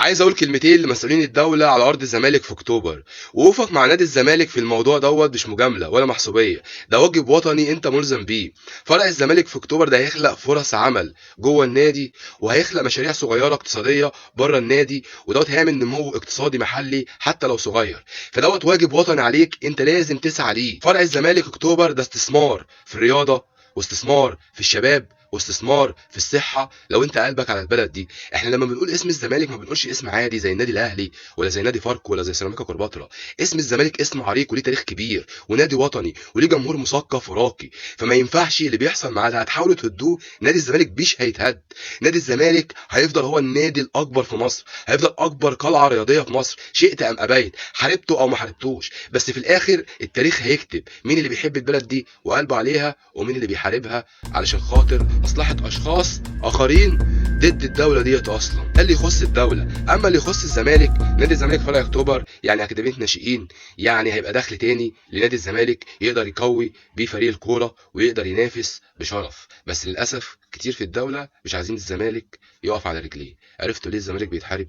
عايز اقول كلمتين لمسؤولين الدولة على ارض الزمالك في اكتوبر. وقوفك مع نادي الزمالك في الموضوع دوت مش مجاملة ولا محسوبيه، ده واجب وطني انت ملزم بيه. فرع الزمالك في اكتوبر ده هيخلق فرص عمل جوه النادي، وهيخلق مشاريع صغيرة اقتصادية بره النادي، ودوت هيعمل نمو اقتصادي محلي حتى لو صغير. فدوت واجب وطني عليك، انت لازم تسعى ليه. فرع الزمالك اكتوبر ده استثمار في الرياضة، واستثمار في الشباب، واستثمار في الصحة. لو انت قلبك على البلد دي، احنا لما بنقول اسم الزمالك ما بنقولش اسم عادي زي النادي الاهلي ولا زي نادي فاركو ولا زي سيراميكا كليوباترا. اسم الزمالك اسم عريق وليه تاريخ كبير ونادي وطني وليه جمهور مثقف وراقي، فما ينفعش اللي بيحصل معاه ده هتحاولوا تهدوه. نادي الزمالك مش هيتهد، نادي الزمالك هيفضل هو النادي الاكبر في مصر، هيفضل اكبر قلعه رياضية في مصر، شئت ام ابيت، حاربته او ما حاربتوش، بس في الاخر التاريخ هيكتب مين اللي بيحب البلد دي وقلبه عليها ومين اللي بيحاربها علشان خاطر مصلحة أشخاص آخرين ضد الدولة ديت أصلا. ده اللي يخص الدولة. أما اللي يخص الزمالك، نادي الزمالك فرع أكتوبر يعني أكاديمية ناشئين، يعني هيبقى دخل تاني لنادي الزمالك يقدر يقوي بيه فريق الكورة ويقدر ينافس بشرف. بس للأسف كتير في الدولة مش عايزين الزمالك يقف على رجليه. عرفتوا ليه الزمالك بيتحارب؟